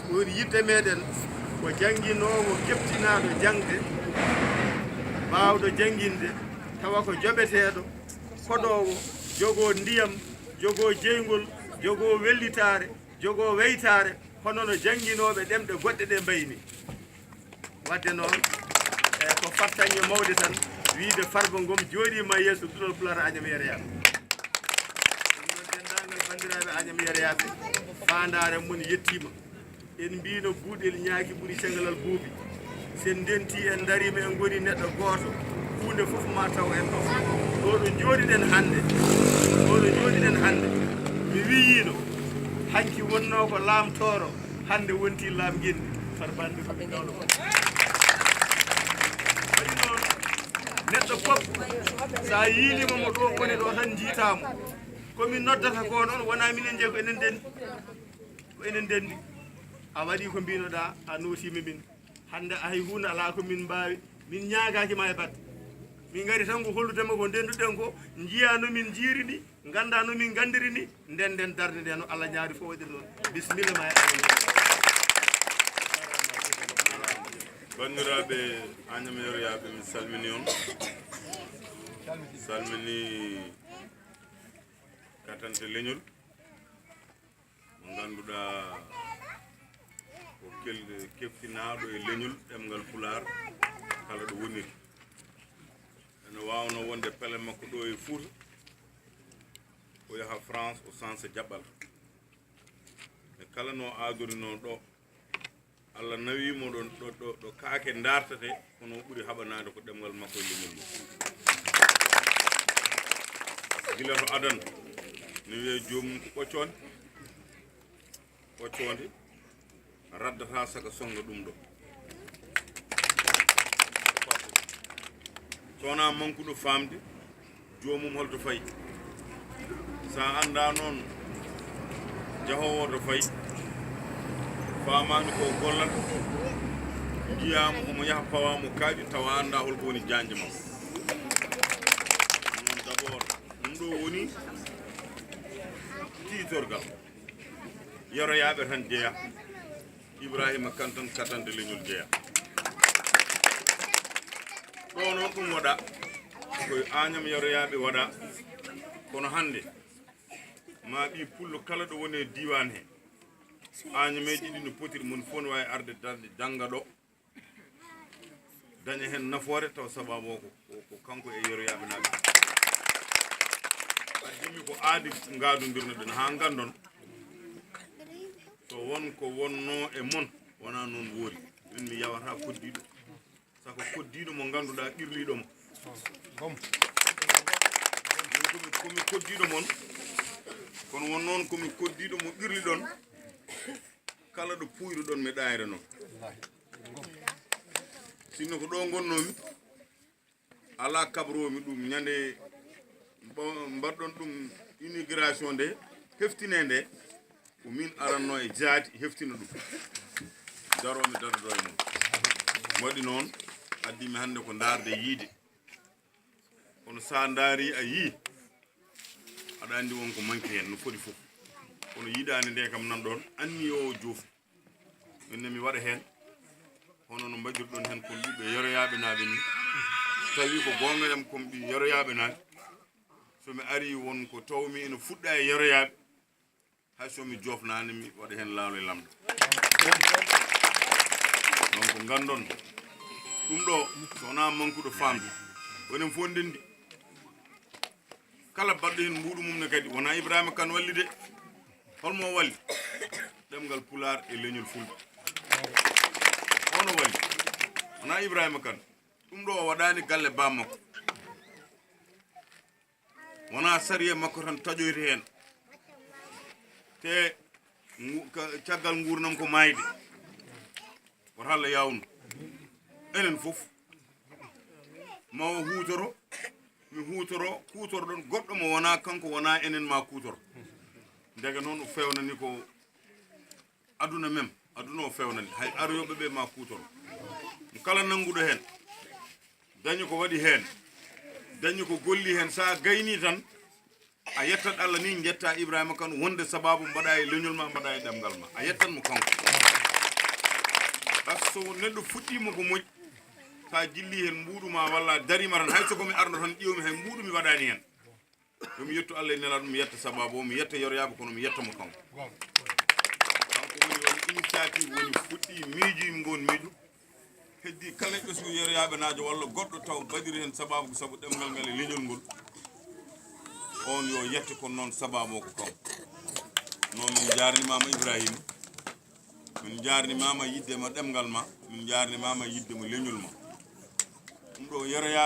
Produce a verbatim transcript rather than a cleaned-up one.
Ɗum yiɗde meɗen ko jannginoowo keptinaaɗo jaŋde, baawɗo jannginde, tawa ko joɓeteeɗo, koɗoowo, jogoo ndiyam, jogoo jeyngol, jogoo wellitaare, jogoo weytaare, hono no jannginooɓe ɗemɗe goɗɗe ɗe mbayi ni. Wadde noon, e ko fartaŋŋe mawde tan, wiyde Farba Ngom jooɗiima yeeso duɗal Pulaar Añam Yeroyaaɓe. Ɗum noon, denndaangal banndiraaɓe Añam Yeroyaaɓe, faandaare mon yettiima. En mbiino buuɗel ñaaki ɓuri caŋalal buubi. So en ndentii, en ndariima, en ngoni neɗɗo gooto, huunde fof ma taw en ɗo. Ɗo ɗo njooɗiɗen hannde, ɗo ɗo njooɗiɗen hannde, mi wiyiino, hanki wonnoo ko laamtooro, hannde wonti laamginde. Far bannde ko min gawlo ko. Waɗi noon, neɗɗo fof, so a yiiliima mo ɗo woni ɗo tan, njiitaa mo. Ko min noddata ko noon, wonaa minen jeyi, ko enen ndenndi. Ko enen ndenndi. A waɗi ko mbinoɗaa, a nootiima min. Hannde hay huunde alaa ko min mbaawi. Min ñaagaaki ma e batte. Min ngari tan ko hollude ma ko ndenduɗen ko, njiyaa no min njiiri ni, nganndaa no min nganndiri ni, ndenden darnde nde no Allah ñaari fof waɗiri noon. Bisimilla ma e Allah. Banndiraaɓe Añam Yeroyaaɓe, mi salmini on. Salmini katante leñol. Mo ngannduɗaa ko kel-, keftinaaɗo e leñol ɗemngal Pulaar kala ɗo woniri. Ene waawnoo wonde pele makko ɗo e Fuuta, o yaha France, o sansa jaɓɓal. E kala no aadorinoo ɗo, Allah nawii mo ɗon ɗo, ɗo, ɗo kaake ndaartete, kono o ɓuri haɓanaade ko ɗemngal makko e leñol mum. Gila to adan, ne wiyee joomum ko ɓoccoonde, ɓoccoonde raddata saka sonnga ɗum ɗo. So wonaa mankuɗo faamde, joomum holto fayi? So a anndaa noon jahoowo to fayi, faamaani ko gollata, njiyaa mo omo yaha, pawaa mo kaaɗi, tawa a anndaa hol ko woni jaanje makko. Noon d'abord, ɗum ɗo woni tiitorgal. Yeroyaaɓe tan jeyaa. Ibrahima Kan tan katante leñol jeyaa. Ɗo noon ɗum waɗa, koye Añam Yeroyaaɓe waɗa. Kono hannde, ma ɓii pullo kala ɗo woni e diiwaan he, Añameeji ɗi no potiri, mon fof no waawi arde darde jannga ɗo, daña heen nafoore, taw sabaabu o ko, ko, ko kanko e Yeroyaaɓe naaɓe. Addimi ko aadi ngaadondirno ɗen haa nganndon so won ko wonnoo e mon, wonaa noon woori. Min mi yawata koddiiɗo, sako koddiiɗo mo ngannduɗaa qirliiɗo mo. Min komi, komi koddiiɗo mon, kono won noon komi koddiiɗo mo qirliɗon, kala ɗo puuyruɗon mi ɗaayra noon. Sinno ko ɗo ngonnoomi, alaa kabroomi ɗum, ñande mba-, mbaɗɗon ɗum inauguration nde, heftinee nde, ko min aranno e jaati heftina ɗum. Daroomi dadodo e mon. Waɗi noon, addi mi hannde ko ndaarde yiide. Kono so a ndaari a yii, aɗa anndi won ko manki heen, no foti fof. Kono yiɗaande nde kam nan ɗoon, anni o joofi. Min ne mi waɗa heen, hono no mbaɗirɗon heen kon ɓiɓɓe Yeroyaaɓe naaɓe ni. So tawi ko goonga yam kon ɓi Yeroyaaɓe naaɓe, so mi ari won ko tawmi ene fuɗɗa e Yeroyaaɓe, hay so mi joofnaani mi waɗa heen laawol e lamɗo. Donc nganndon ɗum ɗo, so wonaa mankuɗo faamde, woni fof ndenndi. Kala baɗɗo heen mbuuɗu mum ne kadi, wonaa Ibrahima Kan walli de. Holmo o walli? Ɗemngal Pulaar e leñol Fulɓe. Ono walli? Wonaa Ibrahima Kan. Ɗum ɗo o waɗaani galle baa makko. Wonaa sariya makko tan taƴoyta heen. Te ngu-, ka-, caggal nguurndam ko maayde. Woto Allah yaawnu. Enen fof. Ma o huutoro, mi huutoro, kuutorɗon goɗɗo mo wonaa kanko, wonaa enen ma kuutoro. Ndeke noon o feewnani ko aduna mem, aduna o feewnani. Hay aroyooɓe ɓe ma kuutoro. Mo kala nannguɗo heen, dañi ko waɗi heen, dañi ko golli heen, so a gaynii tan, A yettat Allah ni, njetta Ibrahima Kane wonde sababu mbaɗa e leñol ma, mbaɗa e ɗemngal ma. A yettan mo kanko. Parce que so neɗɗo fuɗɗiima ko moƴƴi, sa jilli heen mbuuɗu ma walla a dariima tan, hay so ko mi arno tan ƴeewmi hay mbuuɗu mi waɗaani heen. Yo mi yettu Allah e Nelaaɗo, mi yetta sababu o, mi yetta yeroyaaɓe, kono mi yetta mo kanko. Kanko woni on initiative woni fuɗɗi miijo yimɓe on miijo. Heddi kala ɓesngu yeroyaaɓe naajo walla goɗɗo taw baɗiri heen sababu ko sabu ɗemngal ngal e leñol ngol. On yo yette, kono noon sababu o ko kanko. No min njaarnimaama Ibrahima. Min njaarnimaama yidde ma ɗemngal ma. Min njaarnimaama yidde ma leñol ma. Ɗum ɗo yeroyaaɓe